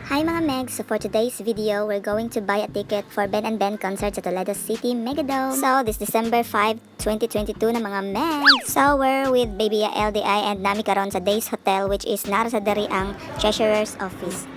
Hi, mga Megs! So for today's video, we're going to buy a ticket for Ben and Ben concert sa Toledo City Megadome. So this December 5, 2022 na, mga Megs. So we're with Baby LDI and naa mi karon sa Days Hotel, which is nara sa diri ang Treasurer's Office.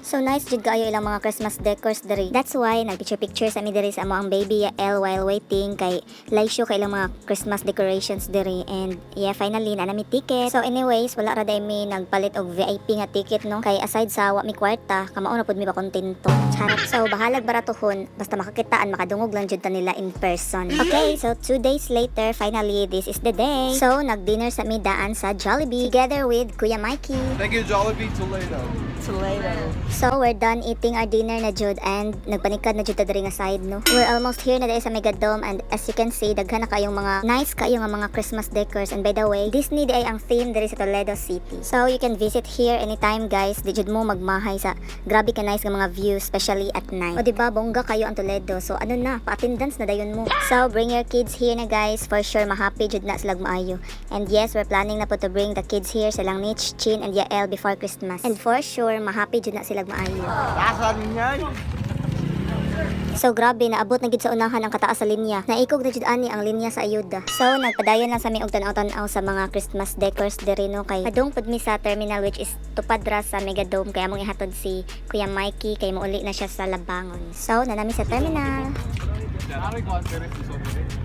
So nice jud kaayo ilang mga Christmas decors diri. That's why nag-picture picture sa mi diri sa among baby Yael while waiting kay live show kay ilang mga Christmas decorations diri. And yeah, finally naa mi ticket. So anyways, wala ra diay mi nagpalit og VIP nga ticket, no, kay aside sa wa mi kwarta, kamao na pud mi ba kontento. Charot. So bahalag baratuhon basta makakitaan, makadungog lang jud ta nila in person. Okay, so 2 days later, finally this is the day. So nag-dinner sa mi daan sa Jollibee together with Kuya Mikey. Thank you, Jollibee Toledo. Toledo. So, we're done eating our dinner na jud and nagpanikad na jud ta diri nga side, no. We're almost here na diri sa Megadome and as you can see, daghan na kayong mga nice kayo nga mga Christmas decors. And by the way, Disney diay ang theme diri sa Toledo City. So, you can visit here anytime, guys. Di jud mo magmahay sa grabe ka nice nga mga views, especially at night. O di ba, bongga kayo ang Toledo. So, ano na, pa-attendance na dayon mo. So, bring your kids here na, guys. For sure, mahappy jud na sila maayo. And yes, we're planning na po to bring the kids here, silang Mitch, Chin, and Yael before Christmas. And for sure, mahappy jud na sila maayo. So grabe, naabot na gid sa unahan ang kataas sa linya. Naikog na jud ani ang linya sa ayuda. So nagpadayon lang sa mi og tan-aw-tan-aw sa mga Christmas decors diri, no, kay padung pud mi sa terminal, which is tupad ra sa Megadome, kay among ihatod si Kuya Mikey kay mouli na siya sa Labangon. So naa na mi sa terminal.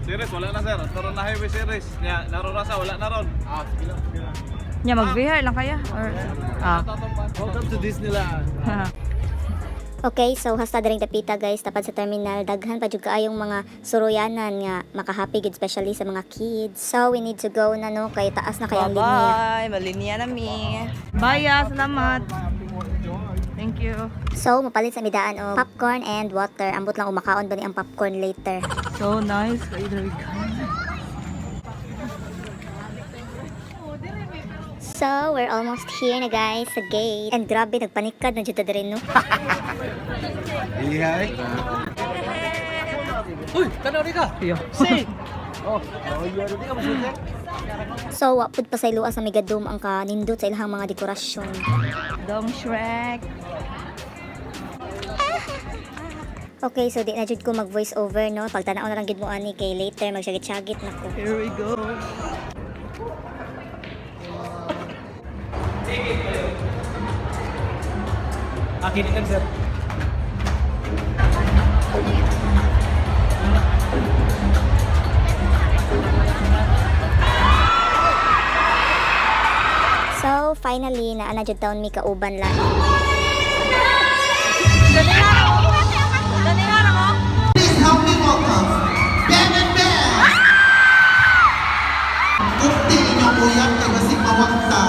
Series, wala na, sir. Naroon na highway series. Nya, naroon ra sa, wala na ron. Ah, sige lang, sige lang. Nya mag-VR lang kaya or ah. Welcome to Disneyland. Okay, so hasta diring dapita, guys, tapad sa terminal, daghan pa jud kaayong mga suruyanan nga makahappy gid, especially sa mga kids. So we need to go na, no, kay taas na kay ang linya. Bye-bye. Malinya na mi. Bye, ah. Salamat. Thank you. So mapalit sa mi daan og popcorn and water. Ambot lang umakaon ba ni ang popcorn later. So nice. Kay diri guys. So, we're almost here na, guys, sa gate. And grabe, nagpanikad na jud ta diri, no. Ihay. Uy, tanaw di ka. Iyo. Si. Oh, yeah, di ka masulti. So, wa pud pasayloa sa Megadome ang kanindot sa ilang mga dekorasyon. Dong Shrek. Okay, so di na jud ko mag voice over, no. Pagtanaw na lang gid mo ani kay later magsyagit-syagit na ko. Here we go. Akin lang, sir. So, finally, naa na jud taon mi kauban lang. Please help me welcome Ben and Ben! Kunti inyong uyab kay basig mawagta.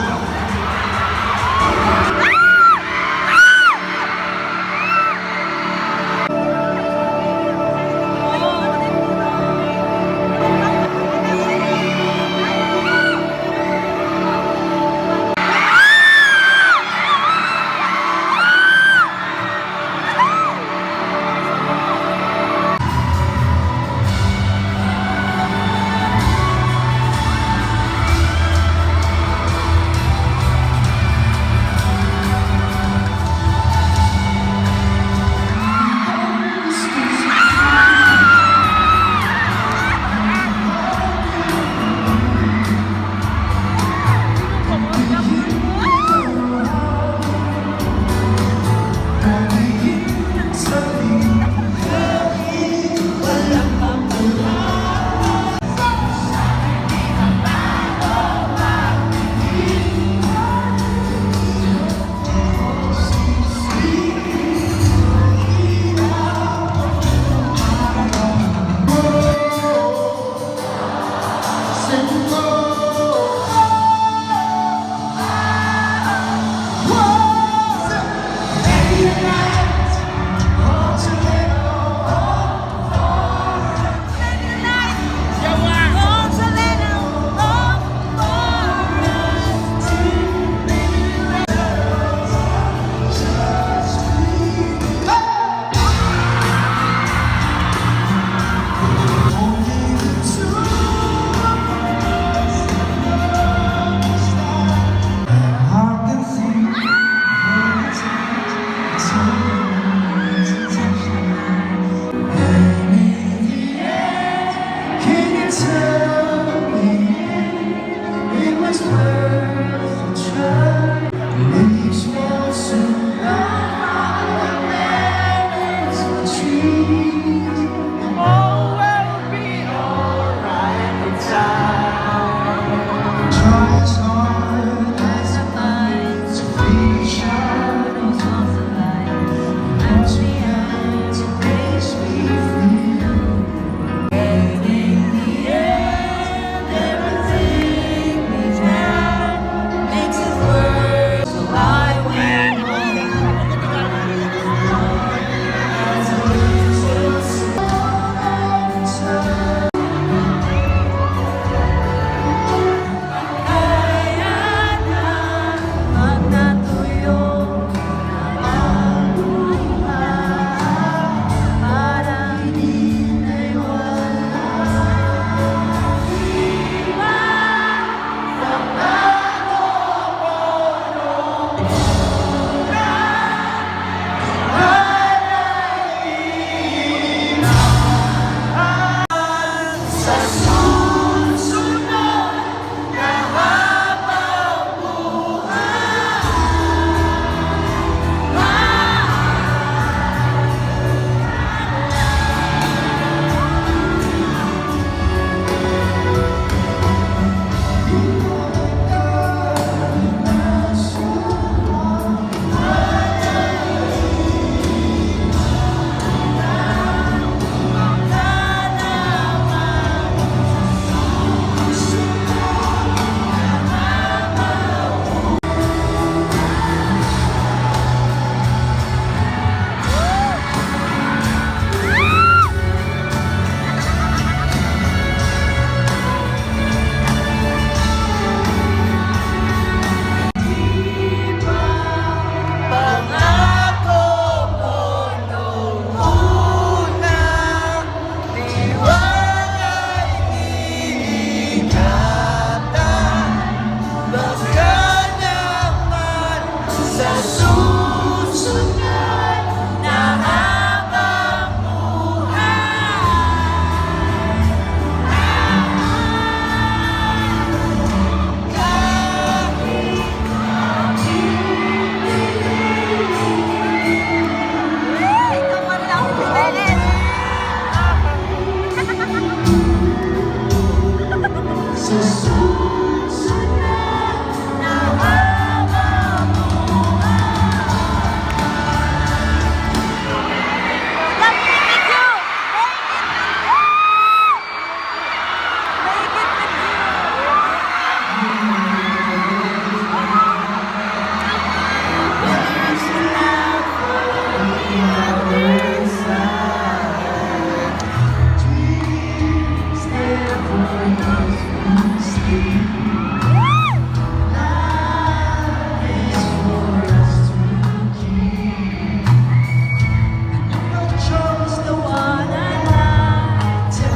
Chose the one I like to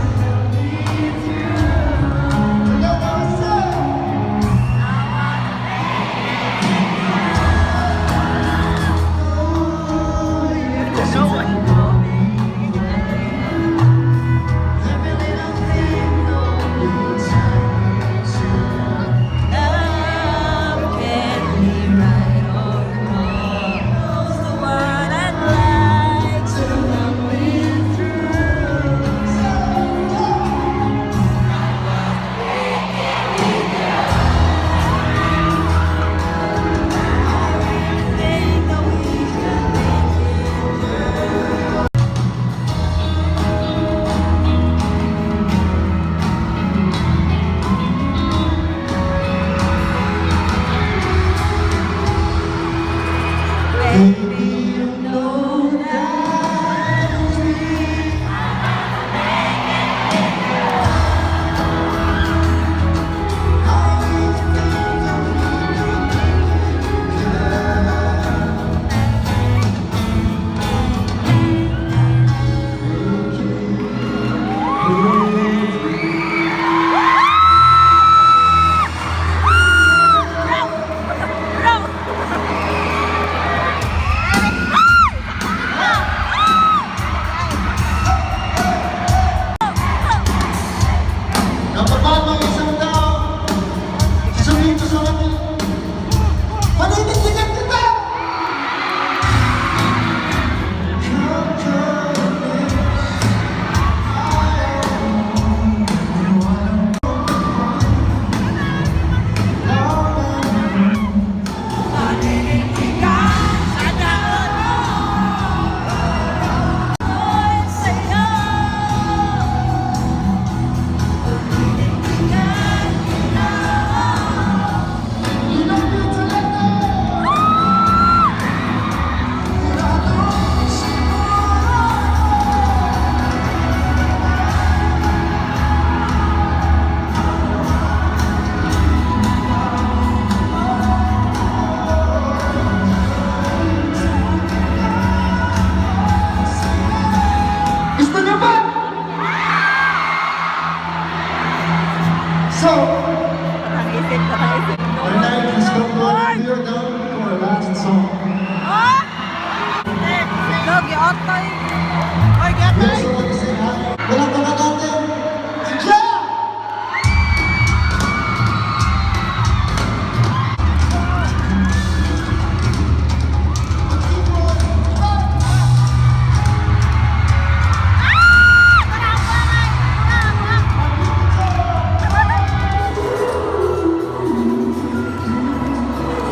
lead you. Together, say. Every little thing you turn to. Love can be right or wrong. Knows the one I'd like to love me through. Think that we could make it work. Baby, you know that we Napapatong isang tao. Sasabihin ko sa kanila, paninindigan kita! Gusto niyo ba? So, Patang isip, patang isip. our night has come to an end. We are down to our last song. Logi, otoy. We also want to say hi. Palakpakan natin si Jack!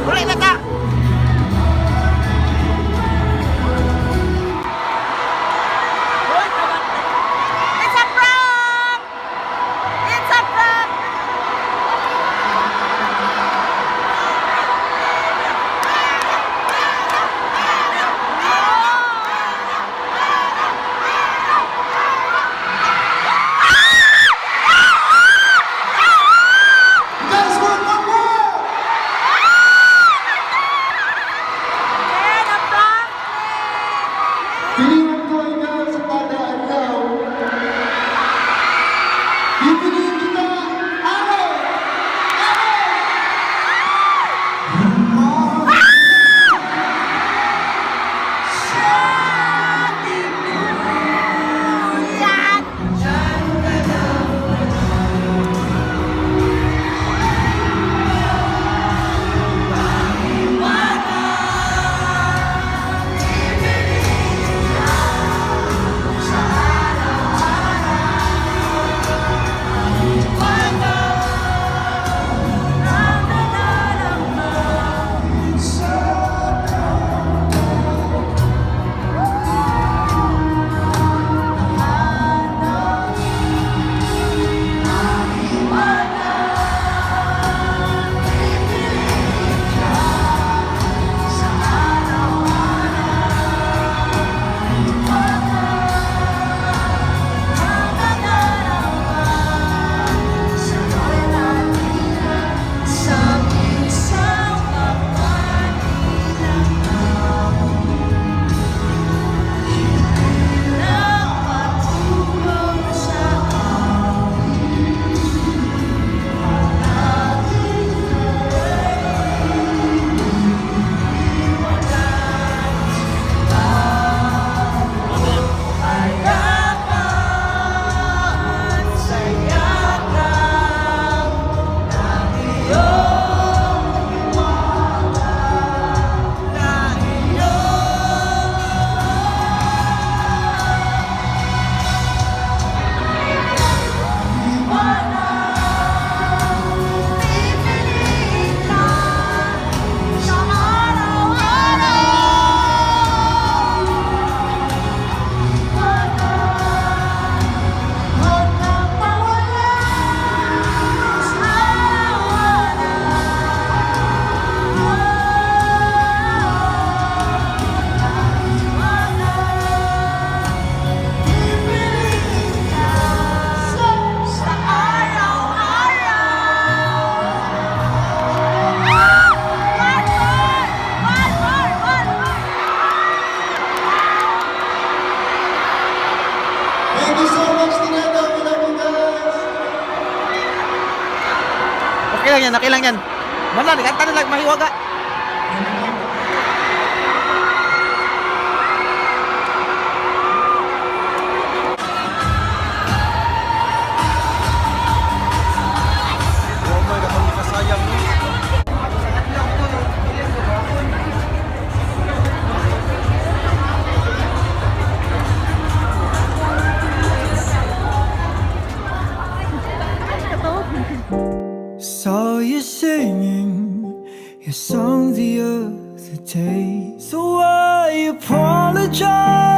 Uli na ka! It's a prank! Okay lang yan, okay lang yan. Wala, kanta na lang, mahiwaga. Oh my God, ang kasayang no. Saw you singing your song the other day. So I apologize.